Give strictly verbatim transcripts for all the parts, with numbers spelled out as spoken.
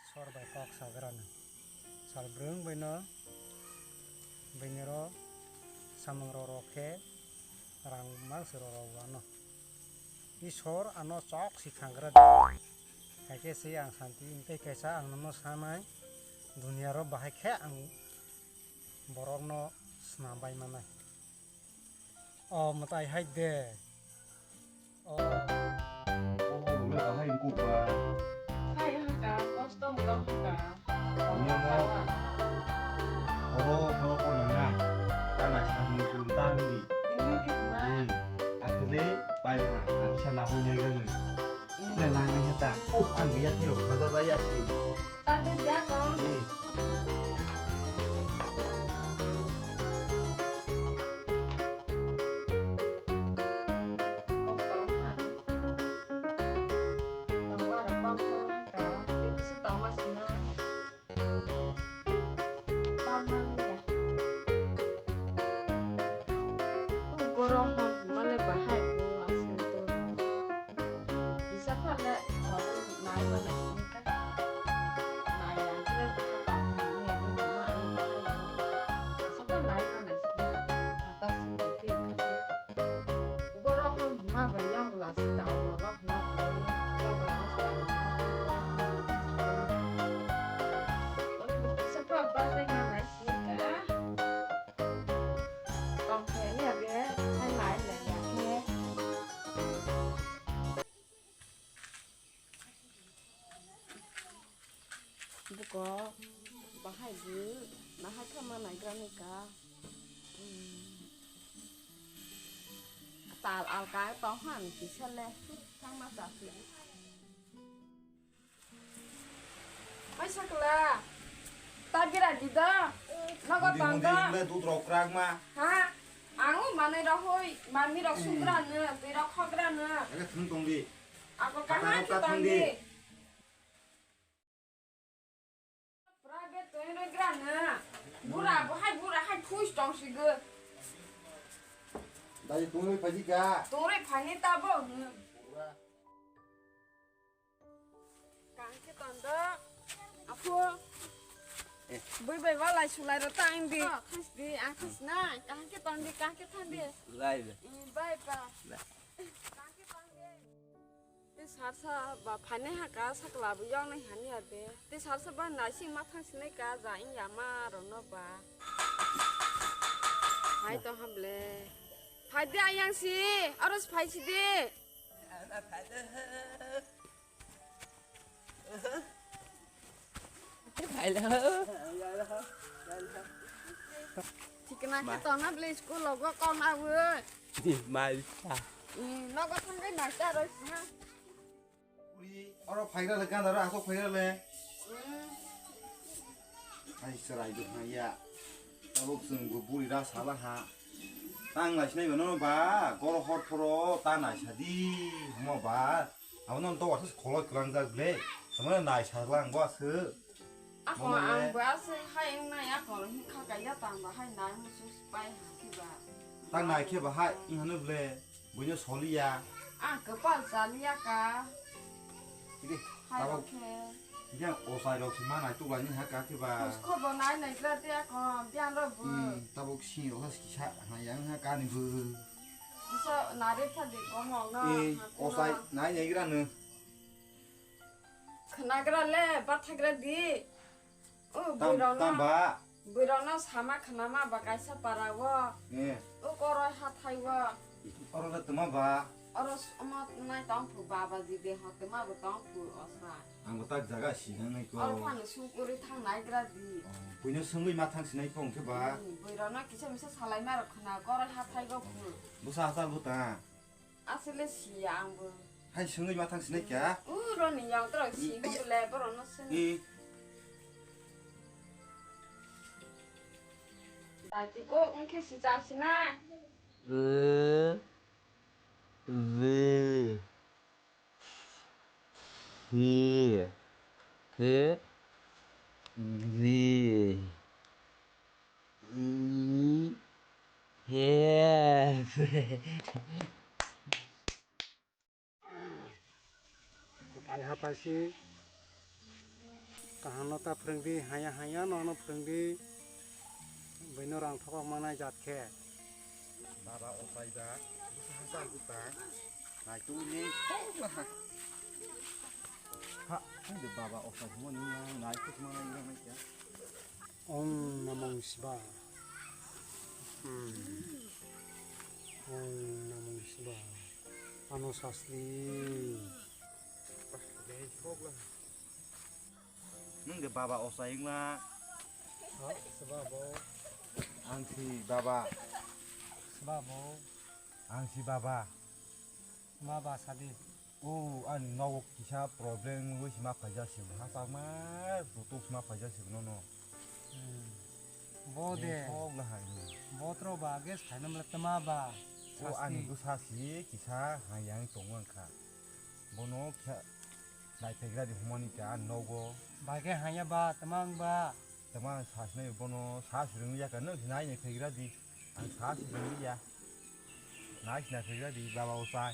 Sor bai kok sagrani. Sal brwng baino, bainero samung rok rok khe rang mang se rok rok ano. Isor ano chok si khangra di. Hai khe se ang santi, tei kaisa ang nono sanai, duniya ro bahai khe ang borokno snam bai manai. O mwtai hai de. O. O, le bahai wngkuk ba. Hai wngkha, kosto wngkha. Niyamo. Oro, oro ko nang na. Tana samung tum tang di. Ini di ma. Hmm. Akhirnya, pai ha. Ang sana punya gini. Ini lagi nyata. Oh, ang lihat ni loh, kata saya sih. Tante dia kau. Hmm. Borok hwn hwnmale bahai bo aswk to. Kisa phale nai mano sini kha. Nai ang khe kha ta hwnwi hwnwi hwnma ang bahai bo. Aswk nai mano sini kha ta sini khe kha. Borok hwn hwnma bai yang lasi ta borok hwnma bai yang lasi ta. Kisa phale bahai mano sini kha. Tongkhe ya be, hai lai lai ya khe. Buko, bahai bu, nahai kha ma naigra ni ka. Hmm. Tal alka tong han kisa le, thang ma ta si. Hai sakla, ta gira di da, nogo tong da. Dut rok krak ma. Ha, ang o manwi rok hoi, mami rok sugra no, twi rok khogra no. Aga thung tong di. Ako kaha ki tong di. Private twi rok gra no. Bura bo hai bura hai phuis tong sigo. Dai tungwi phaji ka. Tungwi phani ta bo. Kaham khe tondo, aphu. Eh. Bui bai walai sulai ro tang di. Oh, khas di, ang khas na. Kaham khe tong di, kaham khe thang di. Lai be. Mm, bye bye. Lai. Kaham khe tong di. Te sarsa ba phane haka sakla bu yong nai hani ade. Te sarsa ba naising ma thang sinai ka ja ing ya ma ro no ba. Hai to hamle. Phai di ayang si, aros phai si di. Thikna khe tongna ble school logo kok na bo. Di mai sa. Nogo thangwi master roi sina. Uri, oro phaigra le ganda ro asok phaigra le. Ai serai do haya. Tabuk sung go buri ra sala ha. Tang lai sinai mano ba, goro hor phoro ta nai sadi, mo ba. Abo no dogar se kholoi kwlangjak ble. Tamo nai sajla ang bo aswk. Ako ang bo aswk hai wngnai ako hwnkha kaiya tang ba hai nai musu pai ha khe ba. Tang nai khe ba hai wng hwnwi ble. Buino soliya. Ang kwpal chaliya ka. Ide, hai tabok khe. Yang osai rok si ma nai tuklai ni ha ka khe ba. Khusko bo nai nai gra te ako biang rok bo. Hmm, tabok sing rok ha kisa ha yang ha ka ni bo. Bisa nari pha de komong no. Eh, osai nai nai gra no. Khwnagra le, bathagra di. O tam, buirokno, tam ba? Buirokno sama khwnama ba kaisa para o. Eh. O koroi hathai o. Oro le tuma ba? Oro s-, omo nai tong phu baba di de ho tuma bo tong phu osa. Ang bo tak jaga si nang nai ko. Oro phano sukuri thang nai gra di. Oh, buino sungwi ma thang sinai pong khe ba? Hmm, buirokno kisa misa salai ma rok khwna koroi hathai go phu. Busa hachal bo ta? Aswk le siya ang bo. Hai swngwi ma thang sinai kha? Uro ni yang tro si ai, ai. Hok le borok no swng. Eh. Dati ko ungkhe si cha sina. Eh. Eh. Hi. Hi. Hi. Hi. Hai hapai si. Kaham no ta phwrwng di, haya haya no ano phwrwng di. Bwino rang thokok manai jat khe. Baba ochai ba, bwsa hachal bwtang. Nai tu ni thok la ha. Ha, ni de baba ochai huma ni nang nai tu huma nai nang nai kya. Om Namo Shiva. Hmm. Om Namo Shiva. Ano sasli. Bah, de thok la. Nwng de baba ochai wngla. Ha, seba bo. Ang si baba. Seba bo. Ang si baba. Baba sadi. O, ani nogo kisa problem wngwi sima phaijak se. Hachakma butuk sima phaijak se nono. Hmm. Bo de. Thok la hai. Botro ba ges khaina mle tama ba. O, ani sasti. Bwsa si kisa hayang tongo wngkha. Bono kisa naiphaikra di humani ka nogo. Bai khe hanya ba, tamang ba. Tama ang sa sinai bono sa sirwng ya ka, nwng sinai naiphaikra di. Ang sa sirwng ya. Nai sinai phaikra di, baba ochai.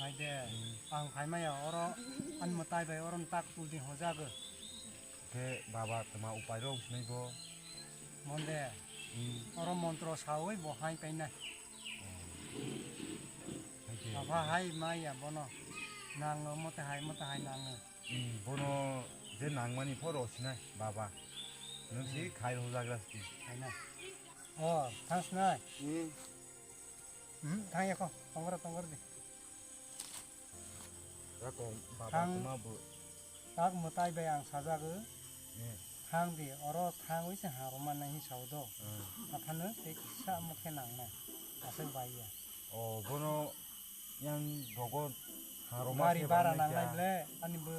Hai de, hmm. Ang phaimaya oro, ani mwtai bai oro tak tul di hojago. Khe baba tama upai rok sinai bo. Monde, hmm. Oro montro sawi bo hai painai. Hai khe. Apha hai maya bono. Nangno mote hai, mote hai nangno. Hmm, bono je nangmani phoro sinai, baba. Nwng si hmm. Khai rw jagra si. Hai na. O, thang sinai. Hmm. Hmm, thang ya ko, tongor, tongor di. Rakong baba thang. Kuma bu. Tak mwtai bai ang sajago. Hmm. Thang di, oro thang wi se ha roma nai hi sao do. Hmm. Aphano tei kisa mo khe nang nai. Aswk bai ya. O, bono yang dogo haroma gari se bara nang nai ble, ani bo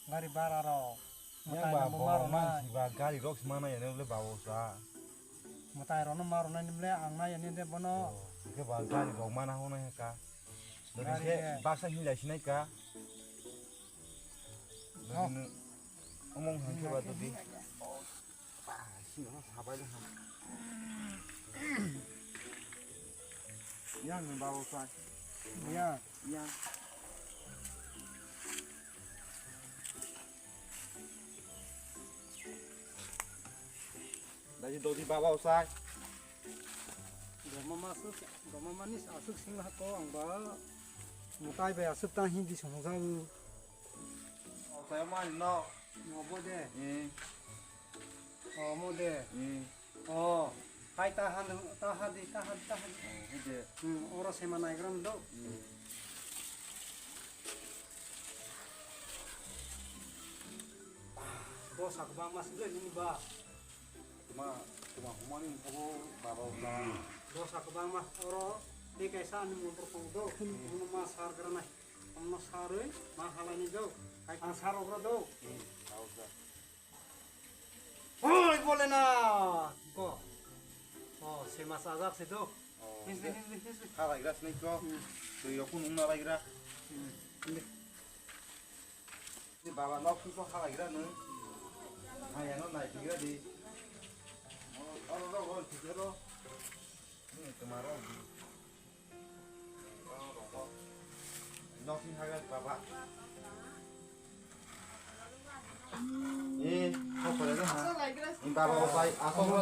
gari bara rok. Yang ba borok man si ba gari rok se mana ya ne ble bawo sa. Mwtai rok no maro nai ble ang nai ya ne de bono. O, hwnkhe ba gari rok mana ho nai ka. Gari ke baksa hinjai sinai ka. Omong hangke ba dudi. Sino sabai le ha. Yang ni bawo sai. Ya. Ya. Dadi dodi baba usai. Goma masuk, goma manis asuk sing hako ang ba. Mukai bai asuk ta hindi song jalu. Usai mani no. Mo bo de. Eh. O mo de. Eh. O. Hai ta han ta ha di ta ha di ta ha di. Oh, hede. Hmm, oro sema naigram do. Hmm. Dosa kwbangma se nini ba. Tuma, tuma humani tabo baba ba. Dosa kwbangma oro tei kaisa ani motor kong do. Ono ma sar granai. Ono sarwi ma halani do. Ang sar ogra do. Oi bole na. Ko. O se ma sajak se do. Hisbi hisbi hisbi. Halai gras nai ko. Tui rokun umna lai gra. Ni baba nok tu so halai gra nu. Hai ano nai tigra di. Oro oro oro tigra ro. Ni tumaro. Nok ni hagra di baba. Eh, kau pada dah. Ni baba opai asal ro.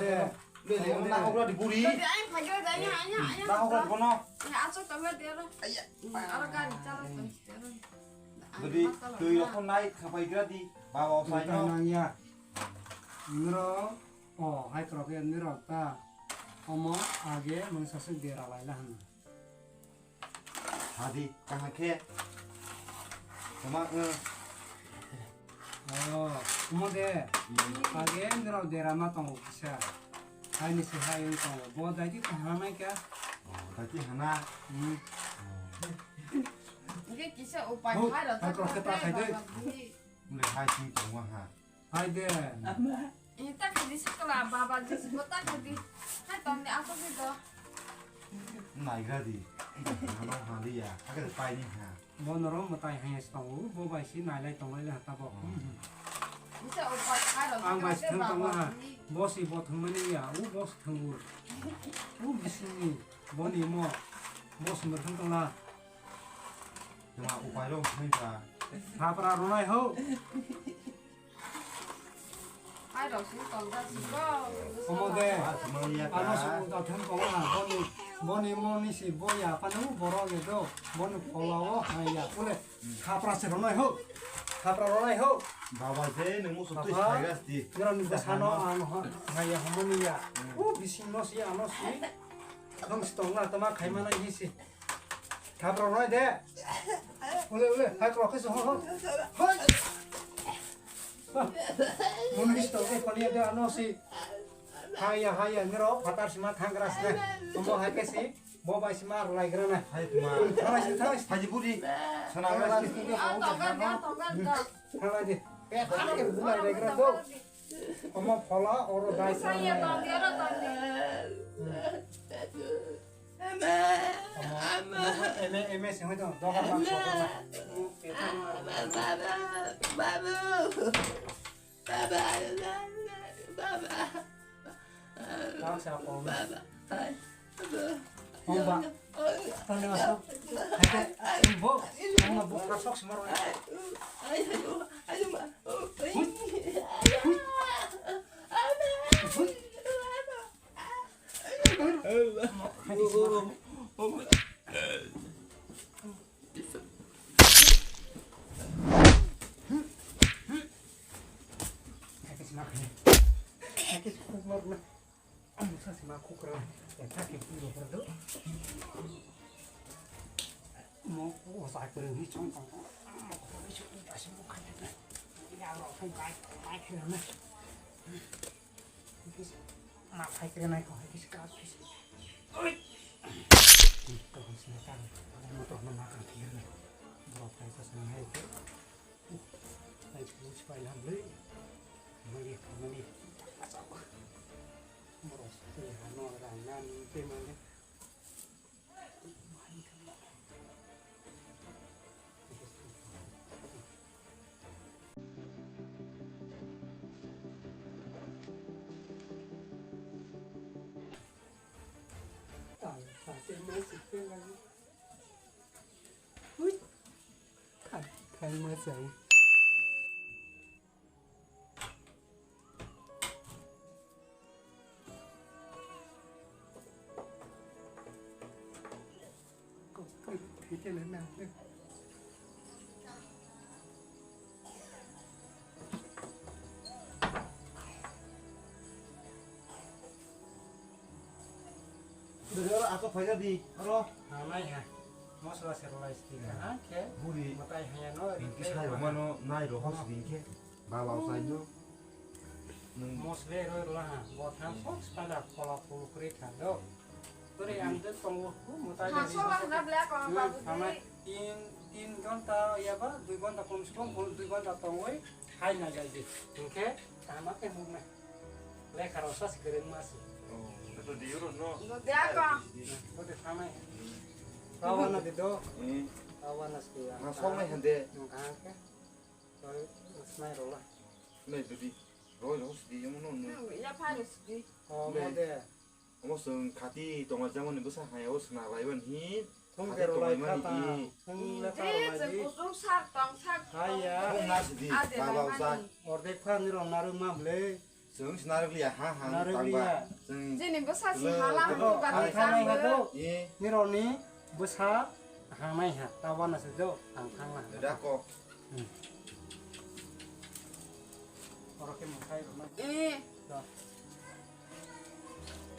Bele na ogra di buri. Jadi ayo pakai dah ya ya ya. Na ogra di bono. Ya asal tambah dia ro. Aro gari chala. Jadi tui rokon nai khapai gra di baba opai no. Nang ya. Nro o hai krok ya nro ta. Omo age mung sasuk dera lai la hana. Hadi kaham khe. Tama eh. Oh, omo de. Age nro dera ma tongo kisa. Hai ni se hai ung tongo. Bo dai di kaham mai ka. Oh, dai di hana. Hmm. Hingke kisa upai hai rok hai krok khe ta khai dei. Mle hai sing tongo ha. Hai de. Ini tak di sekolah baba di sekolah tak di. Hai tong di aku gitu. Naigra di. Ano hali ya. Agak pai ni ha. Bo norok mwtai hai tongo. Bo bai si nailai tonglai le ha tabok. Bisa upai hai rok. Ang bai thang tongo ha. Bo si bo thang mani ya. U bo si thang u. U bising ni. Bo ni mo. Bo si mo thang tongla. Tuma upai rok thang ba. Thapra ronai ho. Omo de, ano se uda thang tongo na, boni, boni moni si bo ya phano borok ni do, boni phola o hai ya kule, khapra se ronai ho, khapra ronai ho. Baba se nung musu twi Baba, sai gas di. Ngira ni bwsano ang ho, hai ya homoni ya. Hmm. O bising no si ano si, nung si tong na tama khai mana hi si. Khapra ronai de. Ule, ule, hai krok khe se ho, ho. Hoi. Munu histo ke konia de ano si. Haya, haya, niro phatar sima thangra sna. Omo hai ke si, bo bai sima rwlai gra na. Hai tuma. Thanglai si, thanglai si. Haji budi. Sana Thanglai si, thanglai si. Thanglai di. Pe thang ke rwlai rai gra do. Omo phola oro dai sa. Saya tong dia, oro tong dia. Omo, eme, eme sing hoi tong, dogar bang sokor na. Babu. Babu. Baba. Baba. Baba. Hai. Baba. Tani masuk. Hai, hai, bo. Ang mabuk kasok semar. Ayo, ayo, ayo, ma. Hui. Hui. Hui. Ma phai kre nai ko, hai kisa kap kisa. Oi. Ko sini kan, motor mana kan kiri. Bro, kai ko sini hai ko. Hai ko spai lam le. Mari, mari. Bro, sini hano rang nan pe mane. Ui, khai, khai ma chang. Dori oro ako phaikha di, oro. Hamai ha. Mosla se rwlai sidi kha, ha, khe. Buri. Mwtai haya no, ri kisa khe rwmano nai rw hos din khe. Baba usai no. Mosle roi rwla ha. Bo thang sok spanda phola phulu kwrwi kha do. Tore ang de tongo, mwtai ha, de sola hwna ble ko, hmm, babu hamai. Tin, tin ghonta ya ba, dui ghonta kom se kom, kom dui ghonta tongwi hai na jai di. Hinkhe tama khe huk na. Lekha rok sa se kwrwng ma se. Oh, to di oro no. No de ako. To de thamai. Tawa na de do. Hmm. Tawa na se ya. Na sok nai hande. Ang khe. Roi, snai rok la. Nai dudi. Roi rok sidi, omo no, no. Hmm, ya phai rok sidi. Oh, mo de. Omo chwng khati tongma jamani bwsa hai o sna bai ban hi. Thung khati tero lai tongmani khata. Hi. Thung le je khata je lai di. Kusung sak tong sak. Hai ya. Thung na sidi, ade baba lai usa. Mani. Ordek pha ni rong naru mam le. Chwng se narwkliya, ha, ha, narwkliya. Tangba. Chwng jini bwsa si tolo hala tolo hwnwi bati hai thangnai ha do. Tangba. Eh. Nirokni bwsa hangnai ha, tabana se do, ang thangna ha. Dako. Hmm. Oro khe mwtai rwna. Eh. Do.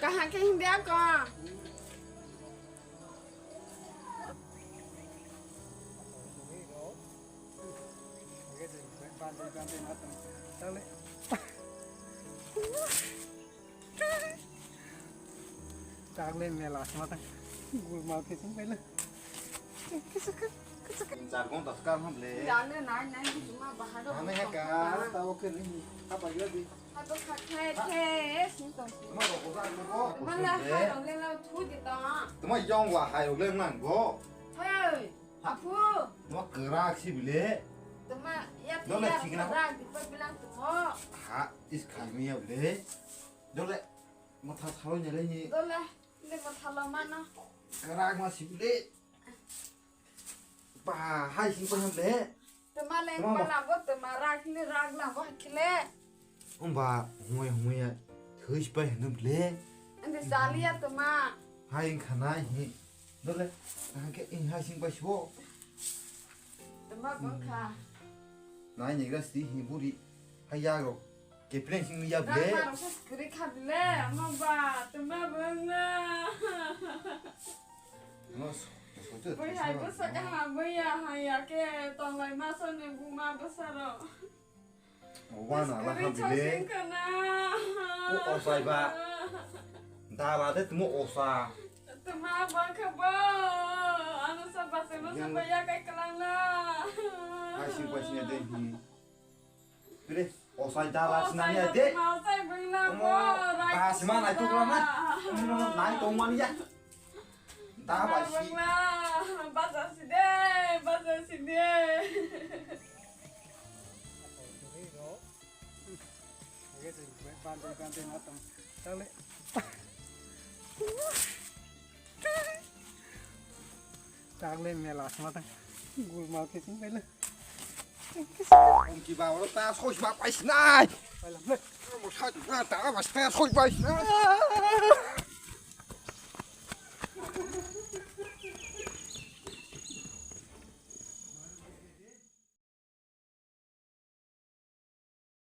Kaham khe hindi ako. Tagle mela asma ta gulma ke sing pele. Char ghonta se kar ham le. Dale nai nai bujuma bahado. Hame he ka, ta o ke ni. Apa gila di. Apa kha khe khe sing tong. Ma ro ko sa ko. Mana hai rong le la thu di ta. Tuma yong wa hai rong le nang go. Hey. Apu. Tuma kwrak si bile. Tuma ya. Dole ya, thik na. Kwrak di pa bilang tuma. Ha, is khai mi ya bile. Dole, matha thalo ni le ni. Dole, le matha lo mano. Kwrak ma si bile. Ba, hai sing pa le. Tuma le tuma ma ba. Lambo, tuma rak ni rak lambo hakile. Umba humui humui ya thwis pai hwnwi le. Ande saliya tuma. Hai khana hi. Dole, hake in hai sing pai so. Tuma bangkha. Nai ni gas ti hi buri. Hai ya ro. Keplen sing ya ble. Dang ma ro sa skri kha ble. Ama ba tuma bangna. No, so, so, so, Bui hai so, bwsa no. Kaham bui ya hai ya ke tonglai ma so ni buma bwsa ro. Wana la ha bile. Ko osai ba. Dara de tumo osa. Tuma ba kha ba. Ano sa ba se no sa ba ya kai kalang na. Hai sing pai sing de hi. Bile osai dara sina ya de. Osai bang na. Ba sima nai to kala na. Nai to man ya. Da ba si. Bang na. Ba sa si de. Ba sa si de. Bante, bante, matang. Tale. Tale mela, matang. Gul mau kecing pele. Om ki ba, oro ta soi ba pai sinai. Pailam le. Mo sa ta ba ta soi pai sinai.